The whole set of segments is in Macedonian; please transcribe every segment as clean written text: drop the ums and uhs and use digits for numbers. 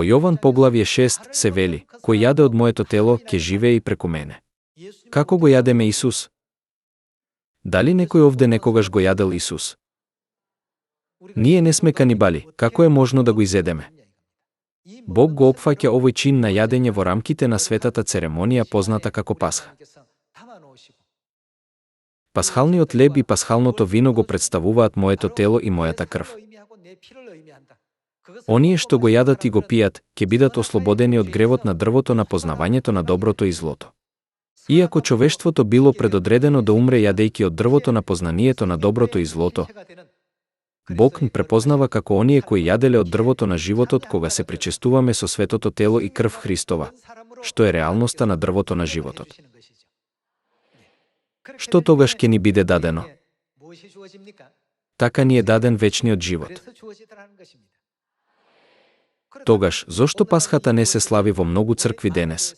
Во Јован поглавје 6 се вели: кој јаде од моето тело, ќе живее и преку мене. Како го јадеме Исус? Дали некој овде некогаш го јадел Исус? Ние не сме канибали, како е можно да го изедеме? Бог го опфаќа овој чин на јадење во рамките на светата церемонија позната како Пасха. Пасхалниот леб и пасхалното вино го представуваат моето тело и мојата крв. Оние што го јадат и го пијат, ќе бидат ослободени од гревот на дрвото на познавањето на доброто и злото. Иако човештвото било предодредено да умре јадејќи од дрвото на познанието на доброто и злото, Бог препознава како оние кои јаделе од дрвото на животот кога се причестуваме со светото тело и крв Христова, што е реалноста на дрвото на животот. Што тогаш ќе ни биде дадено? Така ни е даден вечниот живот. Тогаш, зошто Пасхата не се слави во многу цркви денес?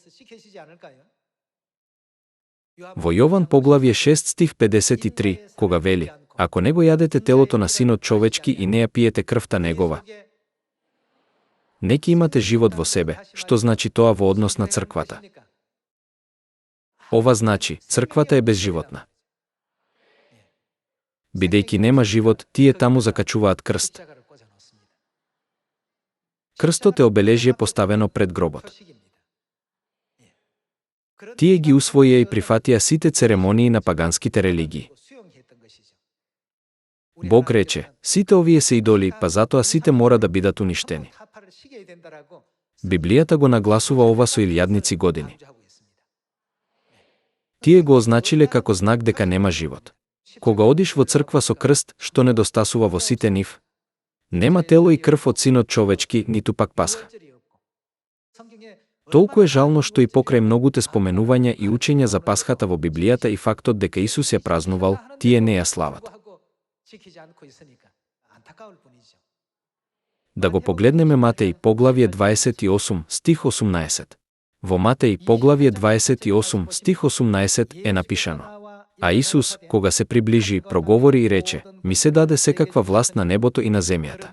Во Јован поглавје 6 стих 53, кога вели: ако не го јадете телото на Синот човечки и не ја пиете крвта негова, не ќе имате живот во себе, што значи тоа во однос на црквата. Ова значи, црквата е безживотна. Бидејќи нема живот, тие таму закачуваат крст. Крстот е обележје поставено пред гробот. Тие ги усвоија и прифатија сите церемонии на паганските религии. Бог рече: сите овие се идоли, па затоа сите мора да бидат уништени. Библијата го нагласува ова со илјадници години. Тие го означиле како знак дека нема живот. Кога одиш во црква со крст, што недостасува во сите нив, нема тело и крв од Синот човечки, ниту пак Пасха. Толку е жално што и покрај многуте споменувања и учења за Пасхата во Библијата и фактот дека Исус ја празнувал, тие не ја слават. Да го погледнеме Матеј поглавје 28 стих 18. Во Матеј поглавје 28 стих 18 е напишано: а Исус, кога се приближи, проговори и рече: ми се даде секаква власт на небото и на земјата.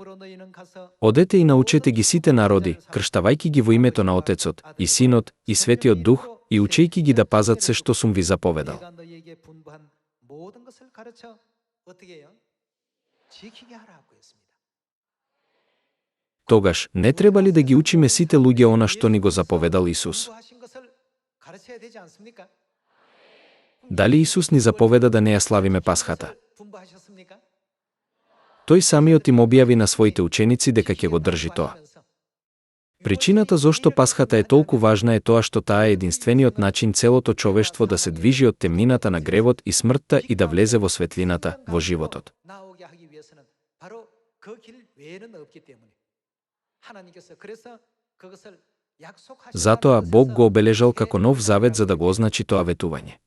Одете и научете ги сите народи, крштавајќи ги во името на Отецот, и Синот, и Светиот Дух, и учејќи ги да пазат се што сум ви заповедал. Тогаш, не треба ли да ги учиме сите луѓе она што ни го заповедал Исус? Дали Исус ни заповеда да не ја славиме Пасхата? Тој самиот им објави на своите ученици дека ќе го држи тоа. Причината зошто Пасхата е толку важна е тоа што таа е единствениот начин целото човештво да се движи од темнината на гревот и смртта и да влезе во светлината, во животот. Затоа Бог го обележал како нов завет за да го означи тоа ветување.